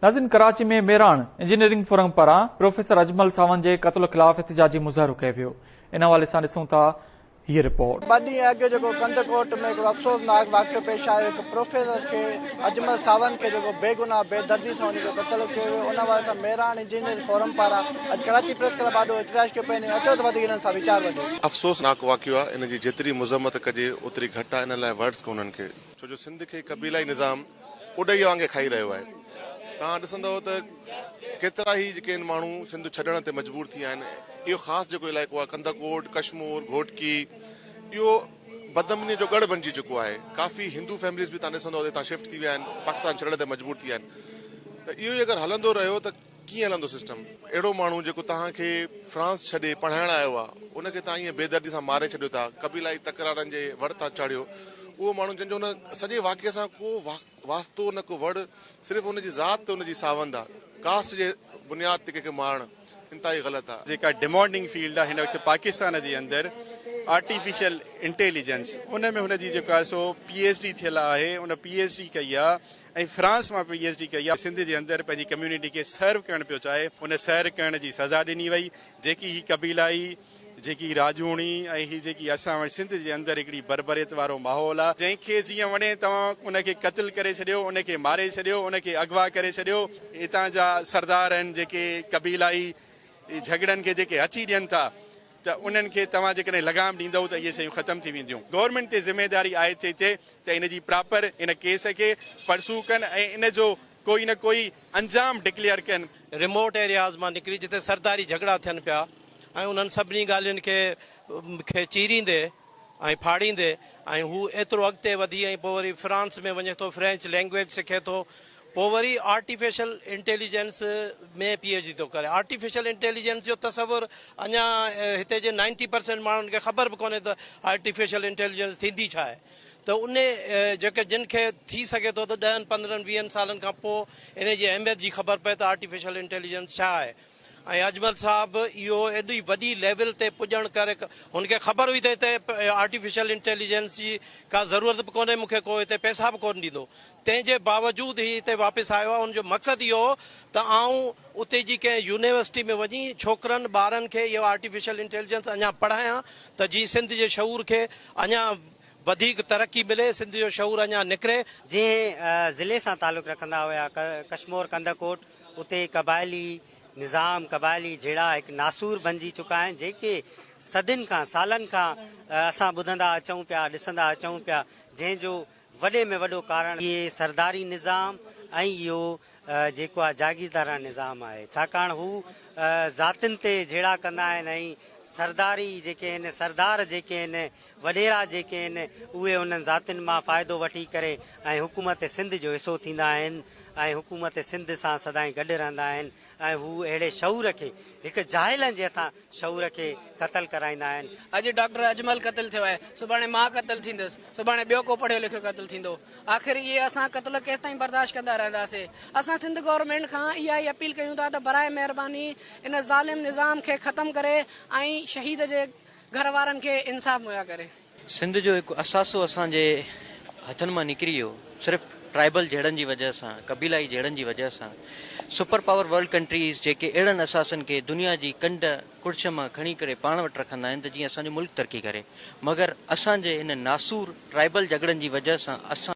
ناظرين Karachi ۾ Mehran engineering forum پاران professor Ajmal Sawand جي قتل خلاف احتجاجي مظاهرو ڪيو ويو ان حوالي سان ڏسون ٿا هيء رپورٽ. ٻه ڏينهن اڳ جيڪو ڪنڌڪوٽ ۾ هڪڙو افسوسناڪ واقعو پيش آيو هڪ پروفيسر کي اجمل ساوند کي جيڪو بيگناهه بيدردي سان ان جو قتل ڪيو ويو ان حوالي سان ميراڻ انجنيئرنگ فورم پاران اڄ ڪراچي پريس ڪلب آڏو احتجاج ڪيو پيو وڃي اچو ته وڌيڪ انهن سان ويچار ونڊيون. افسوسناڪ واقعو آهي ان جي جيتري مذمت ڪجي اوتري گهٽ آهي ان لاء ورڊس ڪونهن کي ڇو جو سنڌ کي قبيلائي نظام اڏئي وانگي کائي رهيو آهي. توهان ڏسندؤ ته ڪيترا ئي جيڪي آهن ماڻهو سنڌ ڇڏڻ تي مجبور ٿي ويا آهن. اهو خاص جيڪو علائقو آهي ڪنڌڪوٽ، ڪشمور، گهوٽڪي اهو بدامني جو ڳڙهه بنجي چڪو آهي. ڪافي هندو فيمليز به توهان ڏسندؤ ته هتان شفٽ ٿي ويا آهن، پاڪستان ڇڏڻ تي مجبور ٿي ويا آهن ته اهو ئي اگر هلندو رهيو ته ڪيئن هلندو سسٽم؟ اهڙو ماڻهو جيڪو توهان کي فرانس ڇڏي پڙهائڻ آيو آهي ان کي توهان ائين بيدردي سان ماري ڇڏيو ٿا، قبيلائي تڪرارن جي وڙ تان چاڙهيو، اهو ماڻهو جنهن جو ان سڄي واقعي سان ڪو واسطو نه ڪو وڙ، صرف ان جي ذات تي ان جي ساوند آهي، ڪاسٽ جي بنياد تي ڪنهن کي مارڻ انتهائي غلط آهي. جيڪا ڊمانڊنگ فيلڊ آهي هن وقت پاڪستان جي اندر آرٽيفيشل انٽيليجنس ان ۾ هن جي جيڪو آهي سو پي ايڇ ڊي ٿيل آهي ان پي ايڇ ڊي ڪئي آهي ۽ فرانس مان پي ايڇ ڊي ڪئي آهي سنڌ جي اندر پنهنجي ڪميونٽي کي سرو ڪرڻ پيو چاهي ان سير ڪرڻ جي سزا ڏني وئي جيڪي هي قبيلائي جيڪي راڄوڻي ۽ هي جيڪي اسان وٽ سنڌ جي اندر هڪڙي بربريت وارو ماحول آهي جنهن کي جيئن وڻي توهان ان کي قتل ڪري ڇڏيو ان کي ماري ڇڏيو ان کي اغوا ڪري ڇڏيو هتان جا سردار آهن جيڪي قبيلائي جهڳڙن کي جيڪي هٿي ڏين ٿا ته انهن کي توهان جيڪڏهن لغام ڏيندؤ ته اهي شيون ختم ٿي وينديون. گورنمينٽ تي ذميواري عائد ٿئي ٿي ته ان جي پراپر ان ڪيس کي پرسو ڪن ۽ ان جو ڪوئي نه ڪوئي انجام ڊڪليئر ڪن. ريموٽ ايرياز مان نڪري جتي سرداري جهڳڙا ٿين پيا ۽ انهن سڀني ڳالهين کي کي چيريندي ۽ ڦاڙيندي ۽ هو ايترو اڳتي وڌي ۽ پوء وري فرانس ۾ وڃي ٿو فرينچ لينگويج سکي ٿو پوء وري artificial intelligence ۾ P H D ٿو ڪري. آرٽيفيشل انٽيليجنس جو تصور اڃا هتي جي نائنٽي پرسينٽ ماڻهن کي خبر به ڪونهي ته آرٽيفيشل انٽيليجنس ٿيندي ڇا آهي ته ان جيڪي جن کي ٿي سگهي ٿو ته ڏهن پندرهن ويهن سالن کان پوء ان جي اهميت جي خبر پئي ته آرٽيفيشل انٽيليجنس ڇا آهي ۽ اجمل صاحب اهو ايڏي وڏي ليول تي پڄڻ ڪري هن کي خبر هئي ته هتي آرٽيفيشل انٽيليجنس جي ڪا ضرورت به ڪونهي مون کي ڪو هتي پئسا به ڪونه ڏيندو تنهن جي باوجود هي هتي واپس آيو آهي ان جو مقصد اهو هو ته آئون اتي جي ڪنهن يونيورسٽي ۾ وڃي ڇوڪرن ٻارن کي اهو آرٽيفيشل انٽيليجنس اڃا پڙهايان ته جيئن سنڌ جي شعور کي اڃا وڌيڪ ترقي ملي سنڌ جو شعور اڃا نکري. جنهن ضلعي سان تعلق رکندا هيا ڪشمور ڪنڌڪوٽ اتي قبائلي نظام، قبائلي جهيڙا هڪ ناسور بنجي چڪا آهن، جيڪي صدين کان، سالن کان اسان ٻڌندا اچون پيا، ڏسندا اچون پيا، جنهن جو وڏي ۾ وڏو ڪارڻ اهي سرداري نظام ۽ اهو جيڪو آهي جاگيرداراڻه نظام آهي، ڇاڪاڻ هو ذاتين تي جهيڙا ڪندا آهن ۽ سرداري جيڪي آهن، سردار جيڪي آهن، وڏيرا جيڪي آهن اهي انهن ذاتين مان فائدو وٺي ڪري ۽ حڪومت سنڌ جو حصو ٿيندا آهن ۽ حڪومت سنڌ سان سدائين گڏ رهندا آهن ۽ هو اهڙي شعور کي هڪ جاهلن جي هٿان شعور کي قتل ڪرائيندا آهن. اڄ ڊاڪٽر اجمل قتل ٿيو آهي، سڀاڻي مان قتل ٿيندس، سڀاڻي ٻيو ڪو پڙهيو لکيو قتل ٿيندو. آخر اهي اسان قتل ڪيستائين برداشت ڪندا رهنداسين؟ اسان سنڌ گورنمينٽ کان اها ئي اپيل ڪيون ٿا ته براء مهرباني ان ظالم نظام کي ختم ڪري ۽ شهيد جي گهر وارن کي انصاف مهيا ڪري. سنڌ جو هڪ اثاثو اسان جي هٿن مان نڪري ويو صرف ٽرائبل جهيڙن جي وجهه سان قبيلائي جهيڙن جي وجهه سان سپر پاور ورلڊ ڪنٽريز جيڪي اهڙن اثاثن کي دنيا جي ڪنڊ ڪڙڇ مان کڻي ڪري پاڻ وٽ رکندا آهن ته جيئن اسان جو ملڪ ترقي ڪري مگر اسان جي ان ناسور ٽرائبل جهڳڙن جي وجهه سان اسان.